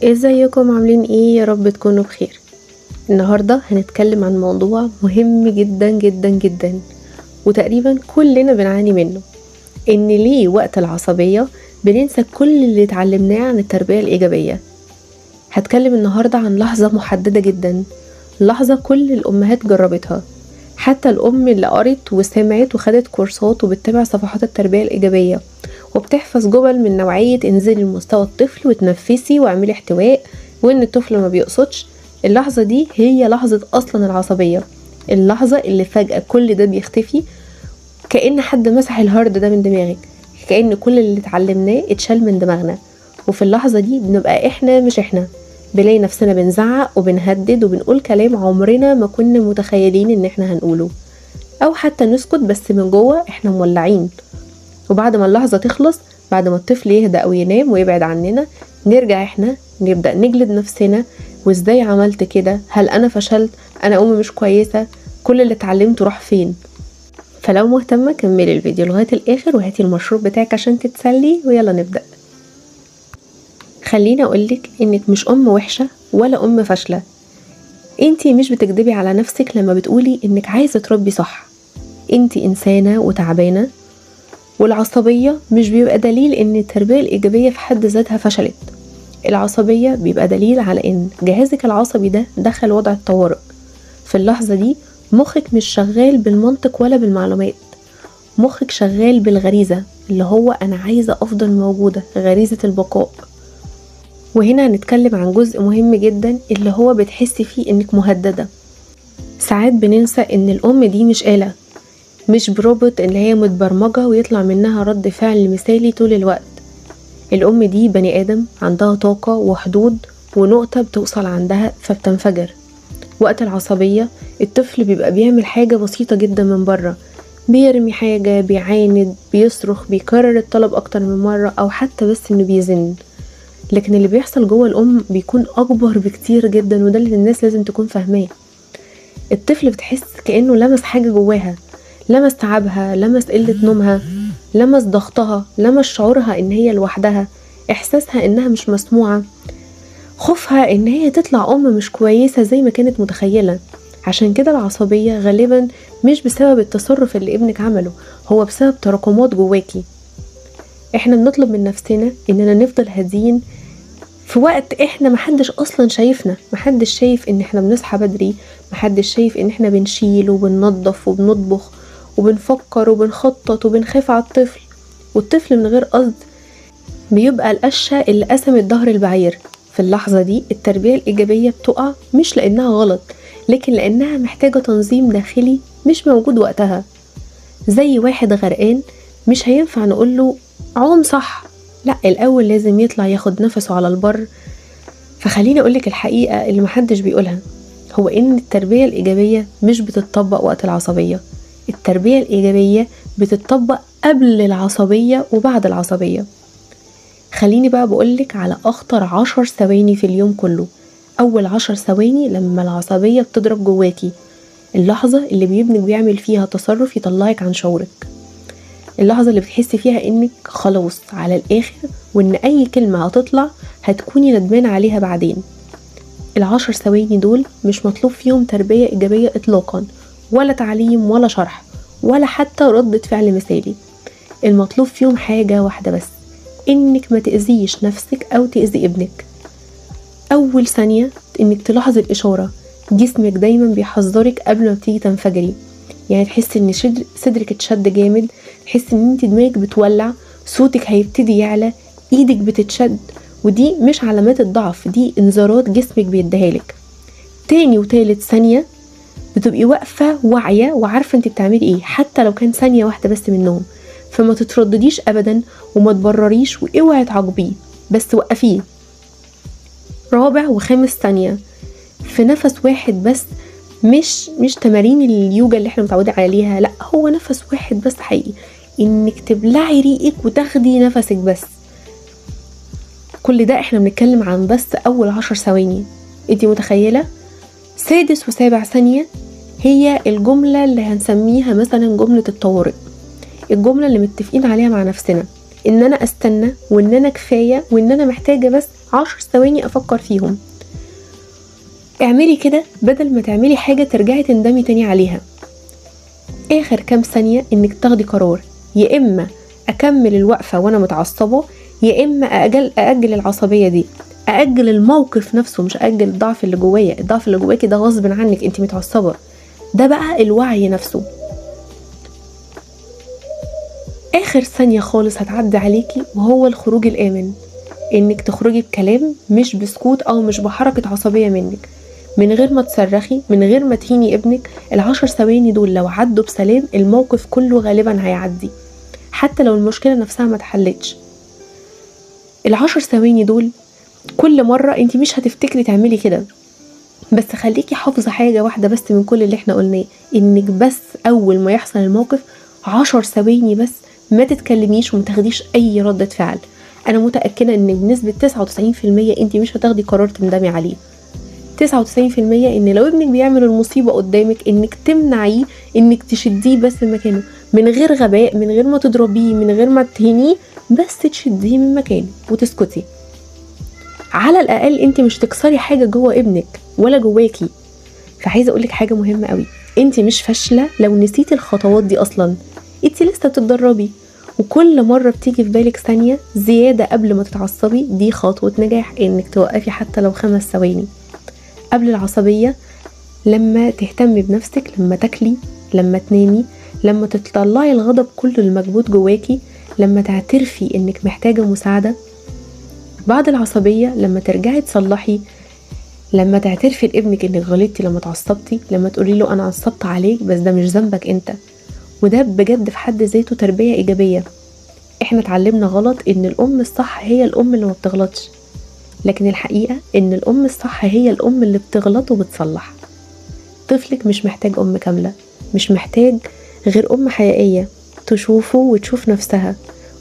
ازيكم عاملين ايه؟ يا رب تكونوا بخير. النهاردة هنتكلم عن موضوع مهم جدا جدا جدا وتقريبا كلنا بنعاني منه، ان ليه وقت العصبية بننسى كل اللي اتعلمناه عن التربية الإيجابية. هتكلم النهاردة عن لحظة محددة جدا، لحظة كل الأمهات جربتها، حتى الأم اللي قرت وسمعت وخدت كورسات وبتتابع صفحات التربية الإيجابية وبتحفظ جمل من نوعية انزلي لمستوى الطفل وتنفسي واعملي احتواء وان الطفل ما بيقصدش. اللحظة دي هي لحظة أصلا العصبية، اللحظة اللي فجأة كل ده بيختفي، كأن حد مسح ال hard ده من دماغك، كأن كل اللي اتعلمناه اتشال من دماغنا. وفي اللحظة دي بنبقى احنا مش احنا، بنلاقي نفسنا بنزعق وبنهدد وبنقول كلام عمرنا ما كنا متخيلين ان احنا هنقوله، او حتى نسكت بس من جوه احنا مولعين. وبعد ما اللحظة تخلص، بعد ما الطفل يهدأ او ينام ويبعد عننا، نرجع احنا نبدأ نجلد نفسنا، وازاي عملت كده؟ هل انا فشلت؟ انا امي مش كويسة؟ كل اللي اتعلمته راح فين؟ فلو مهتمة كملي الفيديو لغاية الاخر وهاتي المشروب بتاعك عشان تتسلي، ويلا نبدأ. خليني اقولك انك مش ام وحشة ولا ام فاشلة، انتي مش بتكدبي على نفسك لما بتقولي انك عايزة تربي صح. انتي انسانة وتعبانة، والعصبية مش بيبقى دليل ان التربية الايجابية في حد ذاتها فشلت. العصبية بيبقى دليل على ان جهازك العصبي ده دخل وضع الطوارئ. في اللحظة دي مخك مش شغال بالمنطق ولا بالمعلومات، مخك شغال بالغريزة، اللي هو انا عايزة افضل موجودة، غريزة البقاء. وهنا هنتكلم عن جزء مهم جدا اللي هو بتحسي فيه انك مهددة. ساعات بننسى ان الام دي مش آلة، مش بروبوت اللي هي متبرمجة ويطلع منها رد فعل مثالي طول الوقت. الام دي بني ادم عندها طاقة وحدود ونقطة بتوصل عندها فبتنفجر. وقت العصبية الطفل بيبقى بيعمل حاجة بسيطة جدا من بره، بيرمي حاجة، بيعاند، بيصرخ، بيكرر الطلب اكتر من مرة، او حتى بس انه بيزن. لكن اللي بيحصل جوه الام بيكون اكبر بكتير جدا، وده اللي الناس لازم تكون فاهماه. الطفل بتحس كأنه لمس حاجة جواها، لمس تعبها، لمس قلة نومها، لمس ضغطها، لمس شعورها ان هي لوحدها، احساسها انها مش مسموعة، خوفها ان هي تطلع ام مش كويسة زي ما كانت متخيلة. عشان كده العصبية غالبا مش بسبب التصرف اللي ابنك عمله، هو بسبب تراكمات جواكي. احنا بنطلب من نفسنا اننا نفضل هادين في وقت احنا محدش اصلا شايفنا، محدش شايف ان احنا بنصحى بدري، محدش شايف ان احنا بنشيل وبننظف وبنطبخ وبنفكر وبنخطط وبنخاف على الطفل. والطفل من غير قصد بيبقى القشة اللي قسمت ظهر البعير. في اللحظة دي التربية الإيجابية بتقع، مش لأنها غلط، لكن لأنها محتاجة تنظيم داخلي مش موجود وقتها. زي واحد غرقان مش هينفع نقوله عوم صح، لا، الأول لازم يطلع ياخد نفسه على البر. فخليني أقولك الحقيقة اللي محدش بيقولها، هو إن التربية الإيجابية مش بتطبق وقت العصبية. التربية الإيجابية بتطبق قبل العصبية وبعد العصبية. خليني بقى بقولك على أخطر 10 ثواني في اليوم كله. أول 10 ثواني لما العصبية بتضرب جواكي، اللحظة اللي بيبنك بيعمل فيها تصرف يطلعك عن شعورك، اللحظة اللي بتحسي فيها إنك خلاص على الآخر، وإن أي كلمة هتطلع هتكوني ندمانة عليها بعدين. 10 ثواني دول مش مطلوب فيهم تربية إيجابية إطلاقا، ولا تعليم ولا شرح ولا حتى ردة فعل مثالي. المطلوب فيهم حاجة واحدة بس، إنك ما تأذيش نفسك أو تأذي ابنك. أول ثانية إنك تلاحظي الإشارة، جسمك دايما بيحذرك قبل ما بتيجي تنفجري. يعني تحسي إن صدرك اتشد جامد، تحسي إن انت دماغك بتولع، صوتك هيبتدي يعلى، ايدك بتتشد، ودي مش علامات الضعف، دي انذارات جسمك بيديهالك. تاني وتالت ثانية بتبقي واقفة واعية وعارفة انت بتعملي ايه، حتى لو كان ثانية واحدة بس منهم. فما تتردديش ابدا وما تبرريش، واوعي تعاقبيه، بس وقفيه. رابع وخامس ثانية في نفس واحد بس، مش تمارين اليوجا اللي احنا متعودين عليها، لا، هو نفس واحد بس حقيقي، انك تبلعي ريقك وتاخدي نفسك بس. كل ده احنا بنتكلم عن بس اول 10 ثواني، انتي متخيلة؟ سادس وسابع ثانية هي الجملة اللي هنسميها مثلا جملة الطوارئ، الجملة اللي متفقين عليها مع نفسنا، ان انا استنى، وان انا كفاية، وان انا محتاجه بس 10 ثواني افكر فيهم. اعملي كده بدل ما تعملي حاجة ترجعي تندمي تاني عليها. اخر كام ثانية انك تاخدي قرار، يا اما اكمل الوقفة وانا متعصبه، يا اما اجل العصبية دي، اجل الموقف نفسه، مش اجل الضعف اللي جوايا. الضعف اللي جواكي ده غصب عنك، انت متعصبه. ده بقى الوعي نفسه. اخر ثانية خالص هتعدي عليكي وهو الخروج الامن، انك تخرجي بكلام، مش بسكوت او مش بحركة عصبية منك، من غير ما تصرخي، من غير ما تهيني ابنك. 10 ثواني دول لو عدوا بسلام الموقف كله غالبا هيعدي، حتى لو المشكلة نفسها ما اتحلتش. 10 ثواني دول كل مرة انت مش هتفتكري تعملي كده، بس خليكي حافظه حاجة واحدة بس من كل اللي احنا قلناه، انك بس اول ما يحصل الموقف 10 ثواني بس ما تتكلميش وما تاخديش اي ردة فعل. انا متاكدة ان بنسبة 99% انت مش هتاخدي قرار تندمي عليه. 99% ان لو ابنك بيعمل المصيبة قدامك انك تمنعيه، انك تشديه بس من مكانه، من غير غباء، من غير ما تضربيه، من غير ما تهينيه، بس تشديه من مكانه وتسكتي. على الاقل انت مش تكسري حاجة جوه ابنك ولا جواكي. فعايزه اقولك حاجة مهمة قوي، انت مش فاشلة لو نسيتي الخطوات دي اصلا، انت لسه بتتدربي، وكل مرة بتيجي في بالك ثانية زيادة قبل ما تتعصبي دي خطوة نجاح، انك توقفي حتى لو 5 ثواني قبل العصبية. لما تهتمي بنفسك، لما تاكلي، لما تنامي، لما تطلعي الغضب كله المكبوت جواكي، لما تعترفي انك محتاجه مساعدة بعد العصبية، لما ترجعي تصلحي، لما تعترفي لابنك انك غلطتي لما اتعصبتي، لما تقولي له انا عصبت عليك بس ده مش ذنبك انت. وده بجد في حد ذاته تربيه ايجابية. احنا اتعلمنا غلط ان الام الصح هي الام اللي ما بتغلطش، لكن الحقيقة ان الام الصح هي الام اللي بتغلط وبتصلح. طفلك مش محتاج ام كاملة، مش محتاج غير ام حقيقية تشوفه وتشوف نفسها.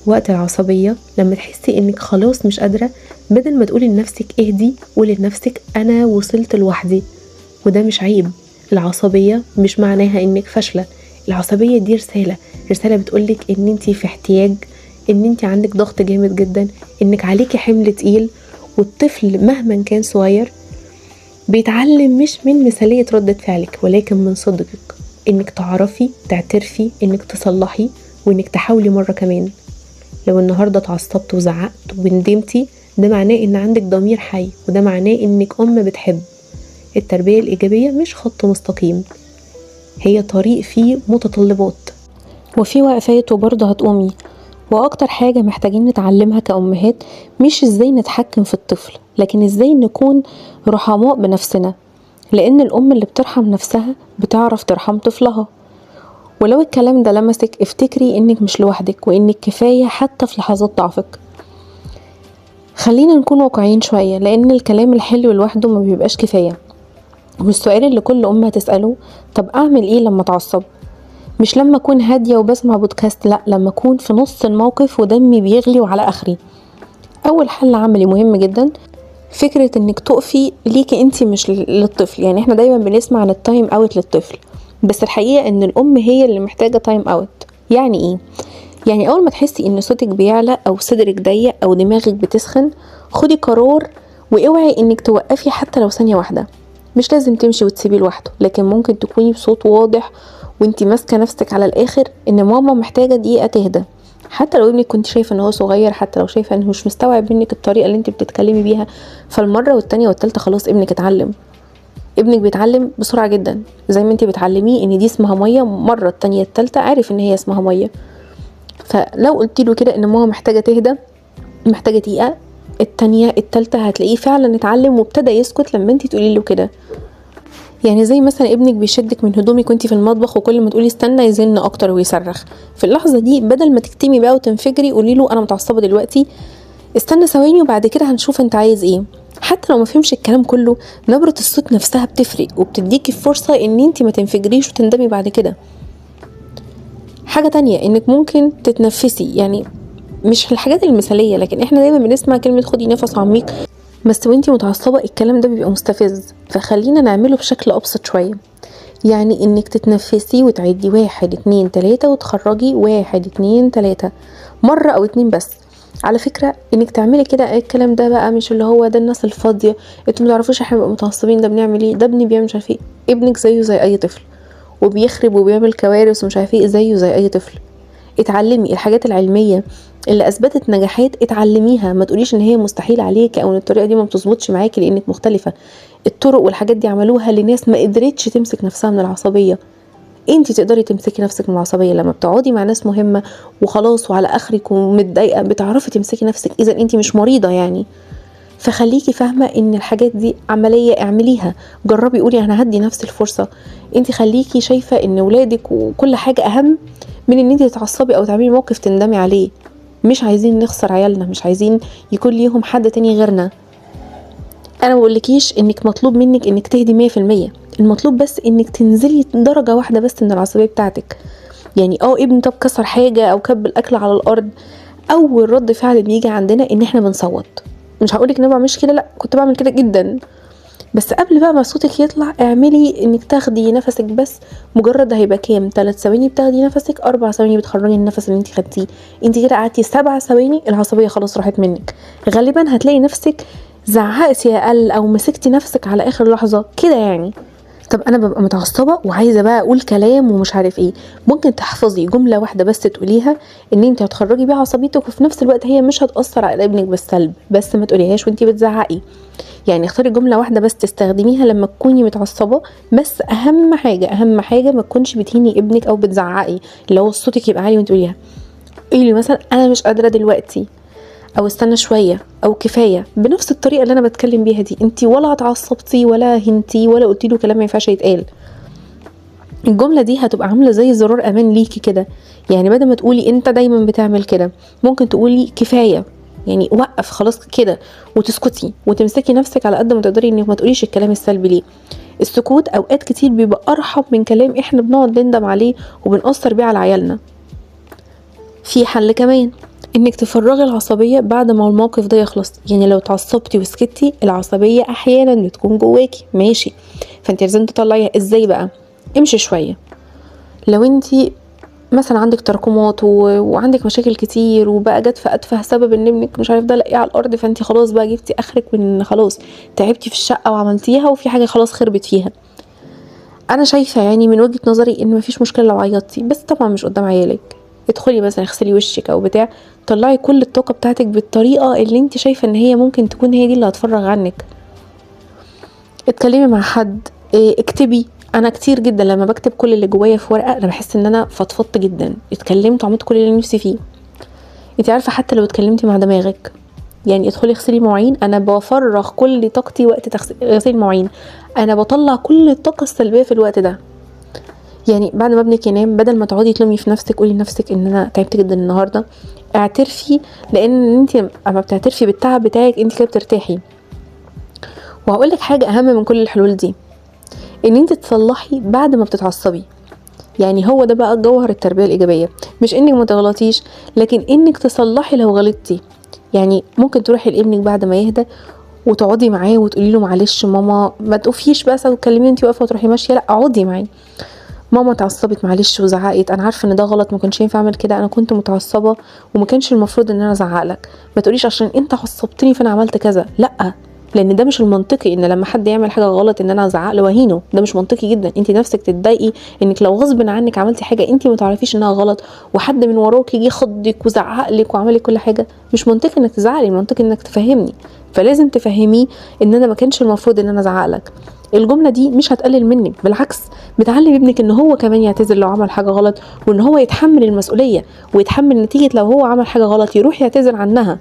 وقت العصبية لما تحسي انك خلاص مش قادرة، بدل ما تقولي لنفسك اهدي، قولي لنفسك انا وصلت لوحدي، وده مش عيب. العصبية مش معناها انك فاشلة، العصبية دي رسالة، رسالة بتقولك ان انتي في احتياج، ان انتي عندك ضغط جامد جدا، انك عليكي حمل تقيل. والطفل مهما كان صغير بيتعلم مش من مثالية ردة فعلك، ولكن من صدقك، انك تعرفي تعترفي، انك تصلحي، وانك تحاولي مرة كمان. لو النهاردة اتعصبت وزعقت وندمتي، ده معناه ان عندك ضمير حي، وده معناه انك ام بتحب. التربية الإيجابية مش خط مستقيم، هي طريق فيه متطلبات وفي وقفات وبرضه هتقومي. واكتر حاجة محتاجين نتعلمها كأمهات مش ازاي نتحكم في الطفل، لكن ازاي نكون رحماء بنفسنا، لان الام اللي بترحم نفسها بتعرف ترحم طفلها. ولو الكلام ده لمسك، افتكري انك مش لوحدك، وانك كفاية حتى في لحظات ضعفك. خلينا نكون واقعيين شوية، لان الكلام الحلو لوحده ما بيبقاش كفاية. والسؤال اللي كل ام هتسأله، طب اعمل ايه لما اتعصب؟ مش لما اكون هادية وبسمع بودكاست، لا، لما اكون في نص الموقف ودمي بيغلي وعلى اخري. اول حل عملي مهم جدا، فكرة انك تقفي ليكي انتي مش للطفل. يعني احنا دايما بنسمع عن ال time out للطفل، بس الحقيقة ان الام هي اللي محتاجه time out. يعني ايه؟ يعني اول ما تحسي ان صوتك بيعلى او صدرك ضيق او دماغك بتسخن، خدي قرار واوعي انك توقفي حتى لو ثانية واحدة. مش لازم تمشي وتسيبيه لوحده، لكن ممكن تكوني بصوت واضح وانتي ماسكه نفسك على الاخر ان ماما محتاجه دقيقة تهدى. حتى لو ابنك كنت شايفه ان هو صغير، حتى لو شايفه انه مش مستوعب منك الطريقة اللي انت بتتكلمي بيها، فالمره والتانية والتالتة خلاص ابنك اتعلم. ابنك بيتعلم بسرعة جدا، زي ما انت بتعلميه ان دي اسمها مية، مرة التانية التالتة عارف ان هي اسمها مية. فلو قلت له كده ان ماما محتاجه تهدى، محتاجه دقيقة، التانية التالتة هتلاقيه فعلا اتعلم وابتدى يسكت لما انت تقولي له كده. يعني زي مثلا ابنك بيشدك من هدومك وانت في المطبخ، وكل ما تقولي استنى يزن اكتر ويصرخ. في اللحظة دي بدل ما تكتمي بقى وتنفجري، قولي له انا متعصبه دلوقتي، استنى ثواني وبعد كده هنشوف انت عايز ايه. حتى لو ما فهمش الكلام كله، نبره الصوت نفسها بتفرق وبتديكي فرصة ان انت ما تنفجريش وتندمي بعد كده. حاجة تانية انك ممكن تتنفسي، يعني مش الحاجات المثالية، لكن احنا دايما بنسمع كلمة خدي نفس عميق، بس وانتي متعصبه الكلام ده بيبقى مستفز، فخلينا نعمله بشكل ابسط شوية. يعني انك تتنفسي وتعدي 1 2 3 وتخرجي 1 2 3. مرة او اتنين بس. على فكرة انك تعملي كده الكلام ده بقى مش اللي هو ده الناس الفاضيه، انتوا ما تعرفوش احنا بنبقى متعصبين، ده بنعمل ايه، ده ابني بيعمل مش عارف ايه. ابنك زيه زي اي طفل، وبيخرب وبيعمل كوارث ومش عارف ايه زيه زي اي طفل. اتعلمي الحاجات العلمية اللي اثبتت نجاحات، اتعلميها، ما تقوليش ان هي مستحيل عليك او ان الطريقة دي ما بتظبطش معاكي لانك مختلفة. الطرق والحاجات دي عملوها لناس ما قدرتش تمسك نفسها من العصبية. انتي تقدري تمسكي نفسك من العصبية لما بتقعدي مع ناس مهمة وخلاص وعلى اخرك ومتضايقه، بتعرفي تمسكي نفسك. اذا انتي مش مريضه يعني. فخليكي فاهمه ان الحاجات دي عملية، اعمليها، جربي، قولي انا هدي نفسي الفرصة. انتي خليكي شايفه ان ولادك وكل حاجة اهم من ان انتي تتعصبي او تعملي موقف تندمي عليه. مش عايزين نخسر عيالنا، مش عايزين يكون ليهم حد تاني غيرنا. انا ما بقولكيش انك مطلوب منك انك تهدي 100%، المطلوب بس انك تنزلي درجه واحدة بس من العصبية بتاعتك. يعني ابني طب كسر حاجة او كب الاكل على الارض، اول رد فعل بيجي عندنا ان احنا بنصوت. مش هقولك ان انا ما بعملش كده، لا كنت بعمل كده جدا، بس قبل بقى ما صوتك يطلع اعملي انك تاخدي نفسك بس، مجرد هيبقى كام، 3 ثواني بتاخدي نفسك، 4 ثواني بتخرجي النفس اللي انت خدتيه. انت كده قعدتي 7 ثواني العصبية خلاص راحت منك. غالبا هتلاقي نفسك زعقتي اقل او مسكتي نفسك على اخر لحظة كده يعني. طب انا ببقى متعصبه وعايزه بقى اقول كلام ومش عارف ايه، ممكن تحفظي جملة واحدة بس تقوليها ان انت هتخرجي بيها عصبيتك، وفي نفس الوقت هي مش هتاثر على ابنك بالسلب، بس ما تقوليهاش وانت بتزعقي. يعني اختاري جملة واحدة بس تستخدميها لما تكوني متعصبه، بس اهم حاجة اهم حاجة ما تكونش بتهيني ابنك او بتزعقي، اللي هو صوتك يبقى عالي وانت تقوليها. قولي مثلا انا مش قادرة دلوقتي، او استنى شوية، او كفاية، بنفس الطريقة اللي انا بتكلم بيها دي. انتي ولا اتعصبتي ولا هنتي ولا قلتي له كلام ما ينفعش يتقال. الجملة دي هتبقى عامله زي زرار امان ليكي كده. يعني بدل ما تقولي انت دايما بتعمل كده، ممكن تقولي كفاية، يعني وقف خلاص كده، وتسكتي وتمسكي نفسك على قد ما تقدري انك ما تقوليش الكلام السلبي ليه. السكوت اوقات كتير بيبقى ارحم من كلام احنا بنقعد نندم عليه وبنأثر بيه على عيالنا. في حل كمان، انك تفرغي العصبية بعد ما الموقف ده يخلص. يعني لو اتعصبتي وسكتي، العصبية احيانا بتكون جواكي، ماشي، فانت لازم تطلعيها. ازاي بقى؟ امشي شوية. لو انت مثلا عندك تراكمات وعندك مشاكل كتير، وبقى جت في اتفه سبب ان ابنك مش عارف ده لاقيه على الارض، فانت خلاص بقى جبتي اخرك من خلاص تعبتي في الشقة وعملتيها وفي حاجة خلاص خربت فيها. انا شايفه يعني من وجهه نظري ان مفيش مشكلة لو عيطتي، بس طبعا مش قدام عيالك. ادخلي مثلا اغسلي وشك او بتاع، طلعي كل الطاقة بتاعتك بالطريقة اللي انت شايفه ان هي ممكن تكون هي دي اللي هتفرغ عنك. اتكلمي مع حد، اكتبي. انا كتير جدا لما بكتب كل اللي جوايا في ورقة انا بحس ان انا فضفضت جدا، اتكلمت وعملت كل اللي نفسي فيه. انت عارفه حتى لو اتكلمتي مع دماغك، يعني ادخلي اغسلي مواعين، انا بفرغ كل طاقتي وقت غسيل المواعين، انا بطلع كل الطاقة السلبية في الوقت ده. يعني بعد ما ابنك ينام، بدل ما تقعدي تلومي في نفسك، قولي لنفسك ان انا تعبت جدا النهارده، اعترفي، لان انت اما بتعترفي بالتعب بتاعك انت كده بترتاحي. وهقول لك حاجة اهم من كل الحلول دي، ان انت تصلحي بعد ما بتتعصبي. يعني هو ده بقى جوهر التربية الايجابية، مش انك ما تغلطيش، لكن انك تصلحي لو غلطتي. يعني ممكن تروحي لابنك بعد ما يهدى وتقعدي معاه وتقولي له معلش ماما، ما تقفيش بس وتكلميه انت واقفة وتروحي ماشية، لا اقعدي معاه. ماما اتعصبت معلش وزعقت، انا عارفه ان ده غلط، ما كنتش ينفع اعمل كده، انا كنت متعصبه وما كانش المفروض ان انا ازعق لك. ما تقوليش عشان انت عصبتني فانا عملت كذا، لا، لان ده مش المنطقي ان لما حد يعمل حاجة غلط ان انا ازعق له واهينه، ده مش منطقي جدا. انت نفسك تتضايقي انك لو غصب عنك عملتي حاجة انت ما تعرفيش انها غلط، وحد من وراكي جه خضك وزعق لك وعمل لك كل حاجة، مش منطقي انك تزعلي، المنطقي انك تفهمني. فلازم تفهميه ان انا ما كانش المفروض ان انا ازعق لك. الجملة دي مش هتقلل منك، بالعكس بتعلم ابنك ان هو كمان يعتذر لو عمل حاجة غلط، وان هو يتحمل المسؤولية ويتحمل نتيجة لو هو عمل حاجة غلط يروح يعتذر عنها.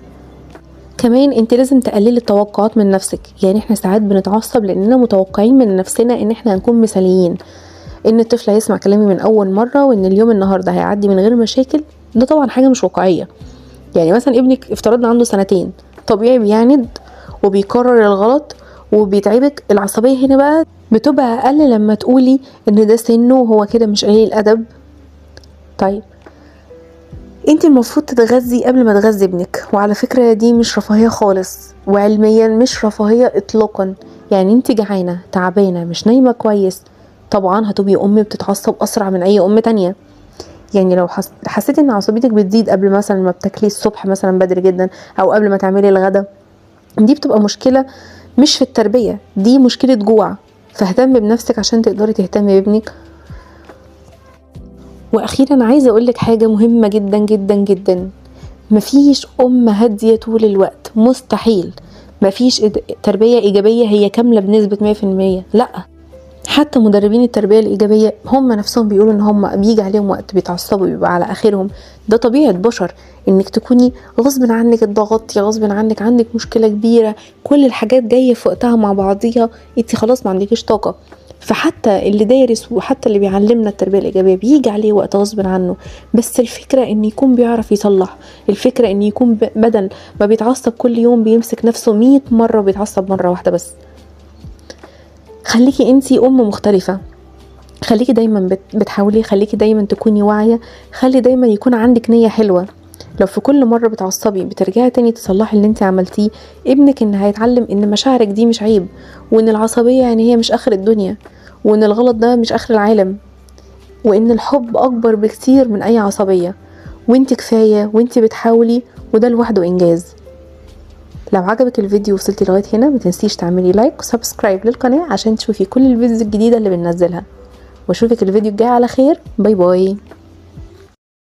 كمان انت لازم تقللي التوقعات من نفسك. يعني احنا ساعات بنتعصب لاننا متوقعين من نفسنا ان احنا هنكون مثاليين، ان الطفل هيسمع كلامي من اول مرة، وان اليوم النهارده هيعدي من غير مشاكل. ده طبعا حاجة مش واقعية. يعني مثلا ابنك افترضنا عنده 2 سنين، طبيعي بيعند وبيكرر الغلط وبيتعبك. العصبية هنا بقى بتبقى اقل لما تقولي ان ده سنة وهو كده مش قليل الادب. طيب انت المفروض تتغذي قبل ما تغذي ابنك، وعلى فكرة دي مش رفاهية خالص، وعلميا مش رفاهية اطلاقا. يعني انت جعانة تعبانة مش نايمة كويس، طبعا هتبقي ام بتتعصب اسرع من اي ام تانية. يعني لو حسيتي ان عصبيتك بتزيد قبل مثلا ما بتاكلي الصبح مثلا بدري جدا، او قبل ما تعملي الغدا، دي بتبقى مشكلة مش في التربية، دي مشكلة جوع. فاهتمي بنفسك عشان تقدري تهتمي بابنك. واخيرا عايزه اقولك حاجة مهمة جدا جدا جدا، مفيش ام هادية طول الوقت، مستحيل. مفيش تربيه ايجابية هي كاملة بنسبة 100%، لا. حتى مدربين التربية الايجابية هم نفسهم بيقولوا ان هم بيجي عليهم وقت بيتعصبوا، بيبقى على اخرهم. ده طبيعة بشر، انك تكوني غصب عنك اتضغطتي، غصب عنك عندك مشكلة كبيرة، كل الحاجات جاية في وقتها مع بعضيها، انت خلاص ما عندكيش طاقة. فحتى اللي دارس وحتى اللي بيعلمنا التربية الايجابية بيجي عليه وقت غصب عنه، بس الفكرة ان يكون بيعرف يصلح، الفكرة ان يكون بدل ما بيتعصب كل يوم بيمسك نفسه 100 مرة وبيتعصب مرة واحدة بس. خليكي انتي ام مختلفة، خليكي دايما بتحاولي، خليكي دايما تكوني واعية، خلي دايما يكون عندك نيه حلوة. لو في كل مرة بتعصبي بترجعي تاني تصلحي اللي انت عملتيه، ابنك ان هيتعلم ان مشاعرك دي مش عيب، وان العصبية يعني هي مش اخر الدنيا، وان الغلط ده مش اخر العالم، وان الحب اكبر بكتير من اي عصبية، وانت كفاية وانت بتحاولي، وده لوحده انجاز. لو عجبك الفيديو وصلتي لغاية هنا، ما تنسيش تعملي like و subscribe للقناة عشان تشوفي كل ال videos الجديدة اللي بننزلها. واشوفك الفيديو الجاي على خير. bye bye.